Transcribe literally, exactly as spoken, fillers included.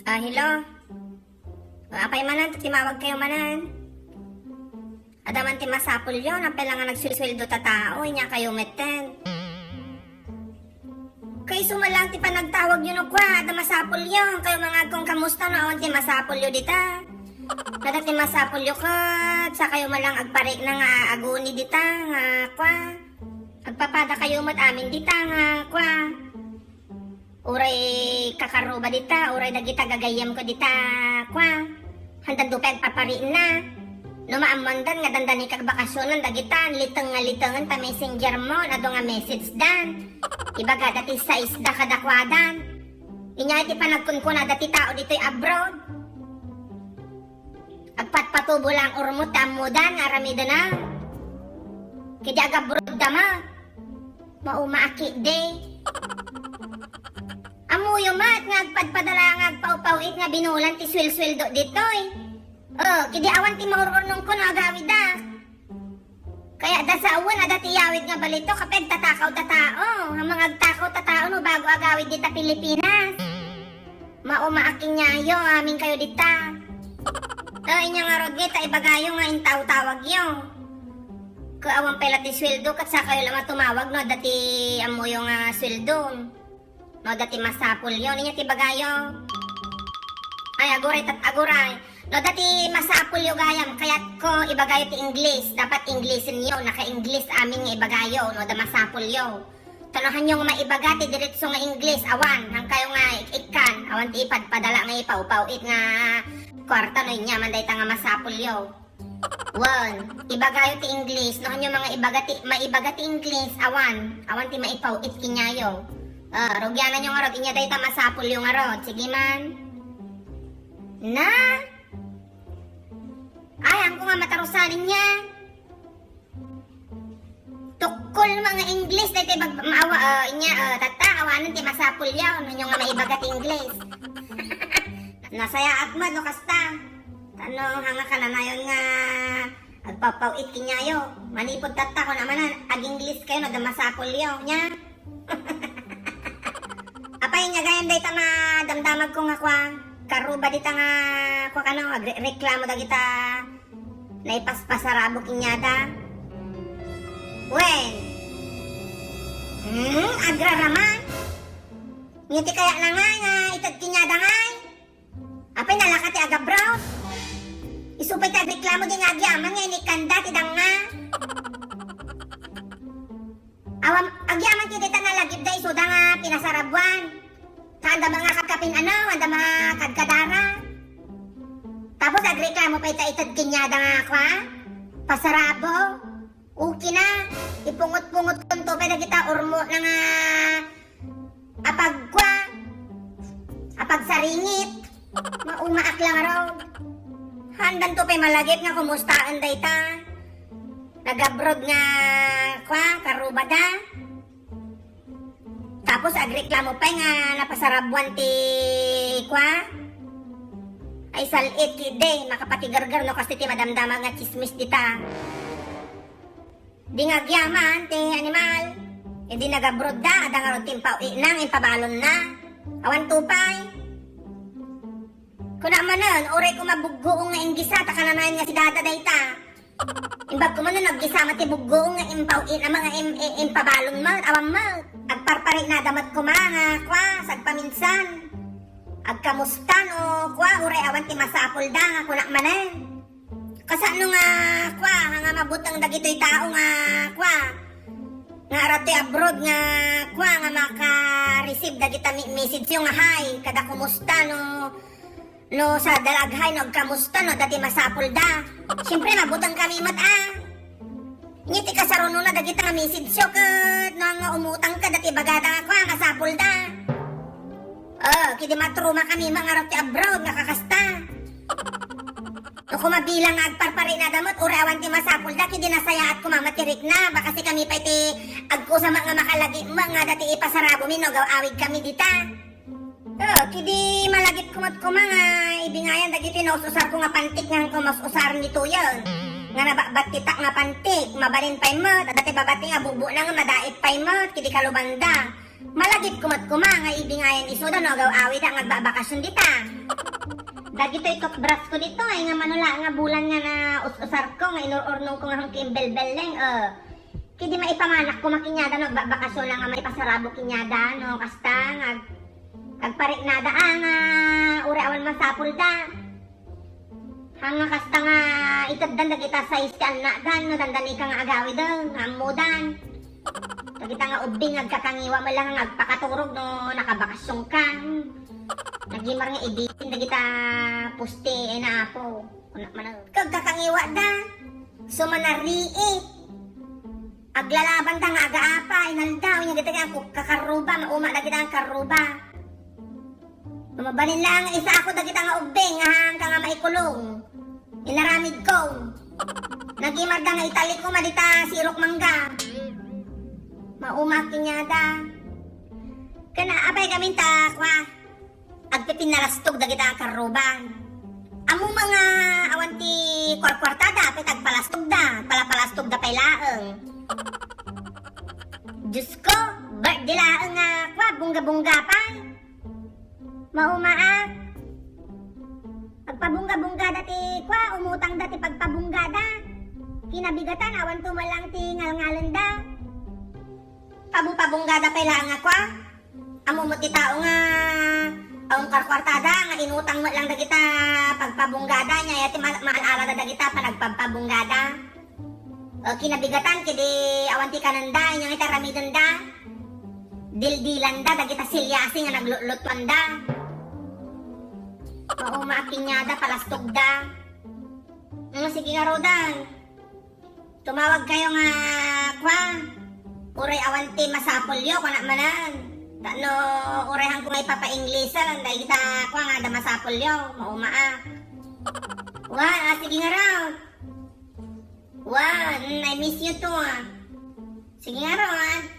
Ah, hello? Ah, apay manen, timawag kayo manen? Adda man ti masapulyo, napay la nga nagsueldo ta tao, inya kayo metten. Kayso man lang ti panagtawagyo no kua, adda masapulyo, kayo mangagkong kamusta no awan ti masapulyo dita. Adda ti masapulyo ket, sa kayo man lang agparikna nga aguni dita, nga kua. Agpapada kayo met amin dita, nga kua. Uray kakaruba dita, uray dagita gagayyemko dita, kua. Handanto pay agpaparienna. No maammoandan nga dandanikak bakasionan dagita, liteng nga litengen ta messenger mo, adu nga message dan. Ibagada ti saisda kadakuadan. Inya ti panagkunkunada ti tao ditoy abroad. Agpatpatubo lang urmot ti ammodan nga aramidena. Kidi agabroad da met. Mauma a kidi. Ammoyo met nga agpadpada la nga agpawpaw-it nga binulan ti suelsueldo ditoy. Oh, kidi awan ti maur-urnongko no agawida. Kaya da sawen, adda ti iyawid nga balito, kapag tatakaw ta tao. Ang mga agtakaw ta tao no bago agawid dita Pilipinas. Mauma a kinyayo, amin kayo dita. To, inya ngarud nga ta ibagayo nga intawtawagyo. Kaawan pay la ti sueldo, ket sa kayo la matumawag no adda ti ammoyo nga sueldo. No adda ti masapulyo, inya ti bagayo. Ay, aguray, tat-, aguray. No adda ti masapulyo gayam, kayatko ibagayo ti English. Dapat Englishenyo, naka-English amin nga ibagayo, no adda masapulyo. Ta no hanyo nga maibaga ti diretso nga English, awan, han kayo nga ik-ikkan, awan ti ipadpadala nga ipawpaw-it nga kuarta no ania man dayta nga masapulyo. Wen, ibagayo ti English, no hanyo nga ibaga ti, maibaga ti English, awan, awan ti maipaw-it kenyayo. Ah, rugiananyo ngarud, inya dayta masapulyo ngarud, sige man. Na? Ay, angko nga matarusanen niya. Tukkol nga English, daytoy bag-, maawa, ah, inya, ah, tatta, awanen ti masapulyo, no hanyo nga maibaga ti English. Nasayaat met no kasta. Tano, hanga kananayon nga agpapaw-it kenyayo. Manipud tatta, kuna manen, ag-English kayo, no adda masapulyo, nya? Apay, inya gayam dayta madamdamagko nga kua, karuba dita nga kua kano, agre-, reklamo dagita naipaspasarabo kenyada. Wen. Hmm, agrarama. Ngiti kaya na nga, nga ited kenyada nga. Apay nalaka ti agabroad? Isu pay ti agreklamo di nga agyaman nga inikkanda ti danga. Awan, agyaman ti dita nalagipda isuda nga pinasarabuan. Ta anda mga kapkapin ano, anda mga kadkadara. Tapos agreklamo pay ta ited kenyada nga kua? Pasarabo. Okay na. Ipungot-pungot kunto pay dagita urmo na nga apagkua, apagsaringit. Maumaak lang raw. Handanto pay malagip nga kumustaen dayta. Nagabroad nga kua, karubada. Tapos agreklamo pay nga napasarabuan ti kua. Ay, sal-it kidi, makapatigargar no kasta ti madamdama nga chismis dita. Di nga agyaman ti animal. Idi nagabroad da, adda ngarud ti impaw-itna, impabalonna. Awan to pay. Kuna manen, uray ko mabuggoong nga inggisa, ta kananayon nga si dada dayta. Imbag ko man no naggisama ti buggoong nga impaw-it, ama nga im-, i-, impabalon met, awan met. Agparpariknada met koma nga, kua, sagpaminsan. Agkamusta no, kua, uray awan ti masapulda nga kunak manen. Kasano nga, kua, nga mabuteng dagitoy tao nga, kua, nga arat ti abroad nga, kua, nga maka-receive dagita mi-, message yo nga, "Hi, kada kumusta no, no sa dalaghay no agkamusta no, adda ti masapulda." Siyempre, mabuteng kami met, ah. Nia ti kasarunona dagita nga message yo ket no nga umutang ka, adda ti ibagada nga, kua, masapulda. Oh, kidi matruma kami nga arat ti abroad nga kakasta. No koma bilang nga agparpariknada met, uray awan ti masapulda, kidi nasayaat koma met ti rikna, bakasi kami pay ti agkusama nga makalagip met nga adda ti ipasarabomi no agaw-awid kami dita. Oh, kidi malagip koma met koma nga ibingayan dagiti naus-usarko nga pantik nga koma us-usaren ditoyen. Nga nabatbatitak nga pantik, mabalin pay met, adda ti babati nga bubona nga madait pay met, kidi kalubanda. Malagipko met koma nga ibingayan isuda no agaw-awida nga agbabakasyon dita. Dagitoy toothbrush ko ditoy nga mano la nga bulan nga naus-usarko nga inur-urnongko nga hangko imbelbelleng, eh. Kidi maipamanak koma kaniada no agbabakasyon la nga maipasarabo kaniada no kasta nga ag-, agpariknada, ah, nga uray awan masapulda. Haan nga kasta nga iteddan dagita sais ti annakda, no dandani ka nga agawiden, nga ammodan. Dagita nga ubbing nga agkakangiwa met la nga agpakaturog no nakabakasyonka. Nagimar nga ibitin dagita poste, ay na apo. Kuna man, agkakangiwada. Sumanariit. Aglalabanda nga agaapa, inaldaw, nya dagita nga kakarruba, mauma dagita nga karruba. Mabalin laeng nga isaako dagita nga ubbing, ahanka nga maikulong. Inaramidko. Nagimarda nga itali koma dita sirok mangga. Mauma kaniada. Ken apay gamin ta, kua, agpipinalastog dagita nga karruba. Ammom nga awan ti kuarkuartada, apay ta agpalastogda, agpalapalastogda pay laeng. Diosko, birthday laeng nga, kua, bungga-bungga pay. Mauma a. Agpabungga-bunggada ti, kua, umutangda ti pagpabunggada. Kinabigatan, awanto met lang ti ngalngalenda. Pabu-pabunggada pay laeng nga, kua. Ammom ti tao nga awan kuarkuartada, nga inutang met lang dagita pagpabunggada, nya iti ma-, maal-alada dagita panagpabpabunggada. O, kinabigatan, kidi awan ti kanenda, inya nga iti aramidenda. Dildilanda, dagita silyasi nga naglutlutuanda. Mauma a kaniada, palastogda. Mm, sige ngaruden. Tumawag kayo nga, kua, uray awan ti masapulyo, kuna manen. Tapno uray hangko nga ipapa-English-en, dagita, kua, nga adda masapulyo, mauma a. Wa, ah, sige ngarud. Wa, mm, I miss you too, ah. Sige ngarud.